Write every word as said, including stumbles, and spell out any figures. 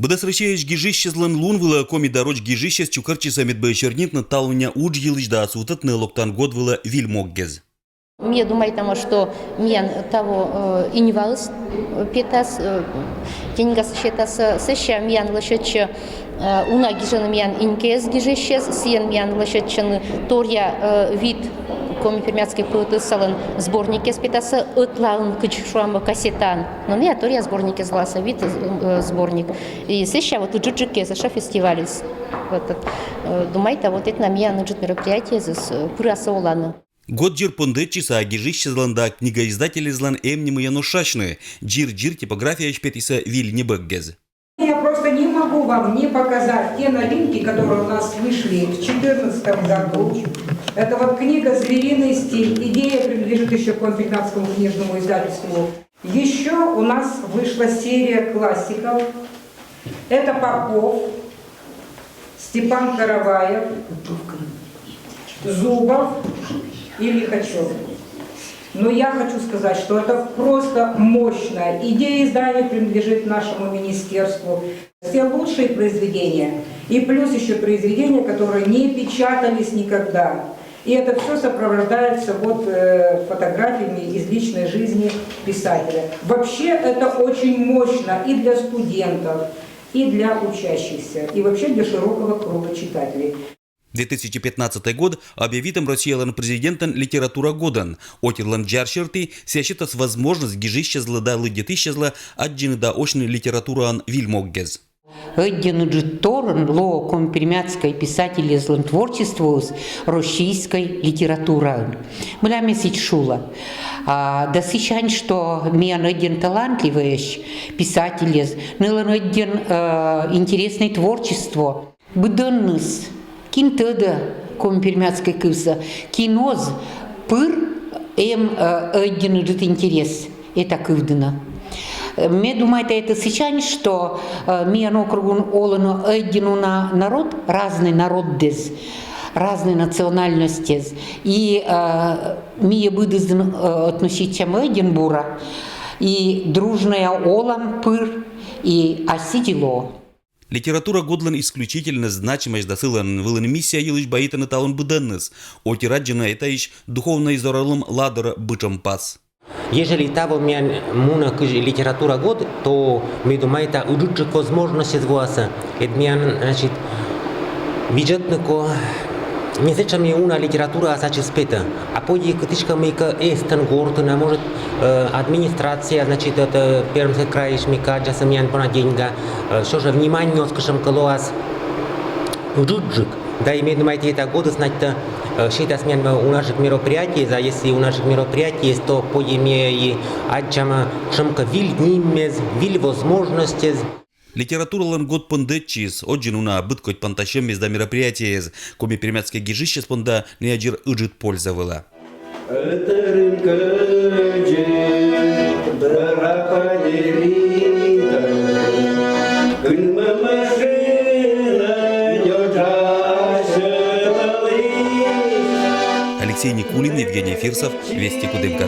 Быдэс Россияысь гижысьсезлэн лун вылэ коми да роч гижысьсэс чукыртчисэ мед бы сёрнитны талуння удж йылысь да сутэтны локтан год вылэ виль моггез. Ми думайтам, что миян таво, э, иньваыс, э, петас, э, деньгас сетаса, сэсся миян лэсьтчэ, э, уна гижаны миян инькез гижысьсэс, сыен миян лэсьтчаны торъя, э, вит коми-пермяцкой поэтессалэн сборникез петаса, ӧтлаын, кыдз шуамы, кассетаын. Но миян торъя сборникез луаса, вит, э, сборник. И сэсся вот ыджыдджык эшшо фестивальыс. Вот, э, думайта, вот это на миян ыджыд мероприятиезэс, э, пыраса оланы. Год йыр пондэтчыса гижысьсезлэн да книгаиздателезлэн эмнимыен ушачны, йыр-йыр типографияысь петӥсэ виль небыггез. Я просто не могу вам не показать те новинки, которые у нас вышли в четырнадцатом году. Это вот книга «Звериный стиль». Идея принадлежит еще Коми-Пермяцкому книжному издательству. Еще у нас вышла серия классиков. Это Попов, Степан Караваев, Зубов и Лихачев. Но я хочу сказать, что это просто мощная идея. Издание принадлежит нашему министерству. Все лучшие произведения и плюс еще произведения, которые не печатались никогда. И это все сопровождается вот, э, фотографиями из личной жизни писателя. Вообще это очень мощно и для студентов, и для учащихся, и вообще для широкого круга читателей. Две тысячи пятнадцатый год объявитом Россиялэн президентэн литература годэн. Отирлэн ӟарсьыртӥ сясетас возможность гижысьсезлы да лыдъятӥсезлы адӟыны да осьны литератураын виль моггез. Ӧдйын ыджыд торын луо коми-пермяцкой писателезлэн творчествоез российской литератураын. Мыля ме сыӵе шула. А, да сыӵе ань, что миян ӧдйын талантливоесь писателез, нылэн ӧдйын, э, интересной творчество. Быдэныз, кин тӧдэ коми-пермяцкой кылсэ, кин оз, пыр эм, э, ӧдйын ыджыд интерес. Это кывдыны. Э, ме думайта, это сыӵе ань, что, э, миян округын оло но ӧдйын уна народ, разной народдэз, разной национальностез. И, э, ми быдэсын, э, относитчам ӧдйын бура. И дружноя олам пыр, и асьсэ тӥ луо. Литература годлэн исключительной значимость да сылэн вылын миссия йылысь баитыны талун быдэныз. Отир адӟыны этаысь духовной зоралым ладор быӵымпас. Ежели таво миян мынэ кызьы литература год, то ме думайта, ыджыдджык возможностез вуаса. Эд миян, значит, видзетны ке, не сыӵе ми уна литература асачыс петэ. А поди кытыське мыйке эстэн гуртын, а может, э, администрация, значит, это Пермский край шмика, адӟаса миян понна деньга, э, всё же внимание оскышем ке луоз ыджыдджык. Да и ме думайта, это годыс, значит, э, сётъяз миян, э, уна ик мероприятиез, а если уна ик мероприятиез, то поди ми и адӟам, э, кыӵе ке виль нимез, виль возможностез. Литературалэн год пондэтчиз, озьы ик уна быд коть пантасьӧмез да мероприятиез. Коми-пермяцкой гижысьсэс понда нош озьы ик ыджыд польза вылэ. Алексей Никулин, Евгений Фирсов, Вести Кудымкар.